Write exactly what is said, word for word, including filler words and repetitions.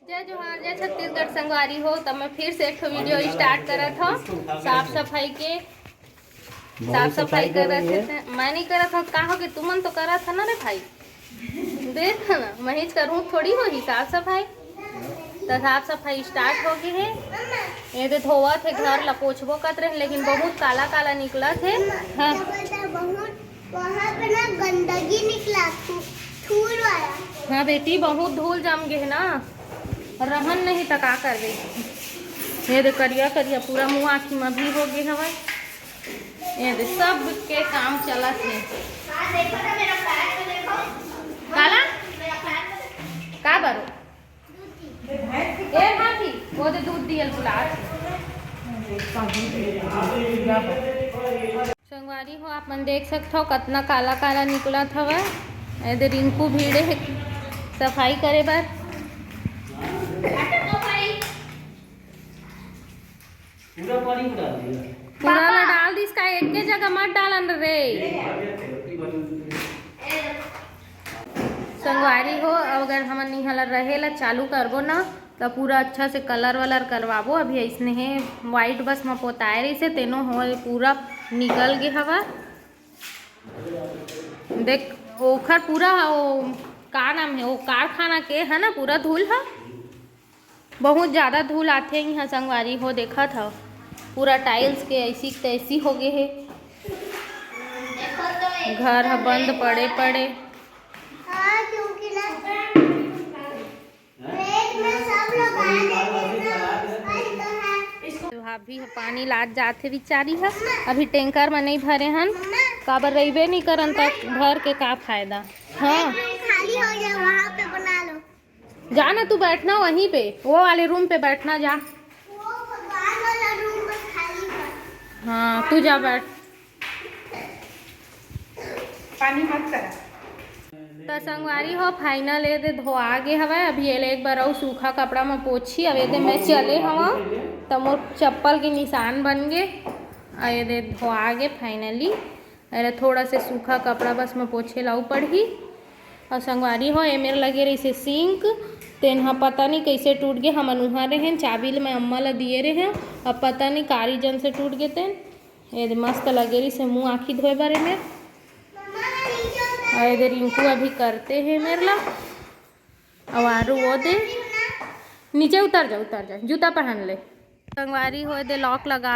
जय जोहार, जय छत्तीसगढ़ संगवारी हो। तब मैं फिर से एक ठो वीडियो स्टार्ट करत हूँ साफ सफाई के। साफ सफाई करत हे। मैं नहीं करत हूँ, का हो के तुमन तो करत है ना रे भाई। देख ना, मैं ही करूँ, थोड़ी होही साफ सफाई। तो साफ सफाई स्टार्ट हो गई है। ये दे धोवत है, घर ला पोछबो करत रहे, लेकिन बहुत काला काला निकलत है। हाँ। बहुत वहाँ पे ना गंदगी निकला, धूल वाला। हाँ बेटी, बहुत धूल जम गए है ना, रहन नहीं त का करबे। ये दे करिया करिया पूरा मुँह आँखी में भी हो गए हवय। ये दे सब के काम चलत है। काला? का बरो? ए भाभी, वो दे दूध दियल बुलात हे। संगवारी हो, आप मन देख सकत हो कतना काला काला निकलत हवय। ए दे रिंकू भीड़े हे सफाई करे बर। पूरा पानी को डाल दिया। पूरा ला डाल दिस का, एक के जगह मत डालन रे। संगवारी हो, अगर हमन इहाँ ला रहे ला चालू करबो ना, त पूरा अच्छा से कलर वलर करवाबो। अभी अइसने हे, व्हाइट बस म पोताए रहिसे, तेनो हो पूरा निकल गे हवा। देख, ओखर पूरा वो का नाम है, वो कारखाना के है ना, पूरा धूल ह। बहुत ज्यादा धूल आथे इहाँ संगवारी हो, देखत हव पूरा टाइल्स के ऐसी तैसी हो गए हे। घर ह बंद पड़े पड़े। हाँ, क्योंकि ना पेट में सब लोग आ जाते हैं ना, आज तो है। भाभी ह पानी लात जाथे बिचारी ह, अभी टैंकर में नहीं भरे हन, काबर रहिबे नहीं करन त भर के का फायदा। हाँ, खाली हो गया, वहाँ पे बना लो। जा ना, तू बैठना वहीं पे, वो वाले रूम पे बैठना, जा। वो भगवान वाला रूम बस खाली है। हाँ, तू जा बैठ। पानी मत करा। त संगवारी हो, फाइनल ये दे धोआ गे हवय। अभी ये ले एक बार अउ सूखा कपड़ा म पोछी। अब ये दे मैं चले हवा, त मोर चप्पल के निशान बन गे। अउ ये दे धोआ गे फाइनली। अरे, थोड़ा से सूखा कपड़ा बस में पोछे लाऊ पड़ही। अउ संगवारी हो, ए मेर लगे रहिसे सिंक, तेन ह पता नहीं कैसे टूट गे। हमन उहाँ रहेन, चाबी ल मैं अम्मा ल दिए रहें, अब पता नहीं का रीजन से टूट गे तेन। ये दे मस्त लगे रहिसे मुँह आँखी धोए बर ए मेर। अउ ये दे रिंकू अभी करते हे मेर ला। अउ आरू वो दे, नीचे उतर जा, उतर जा, जूता पहन ले। संगवारी हो, ये दे लॉक लगा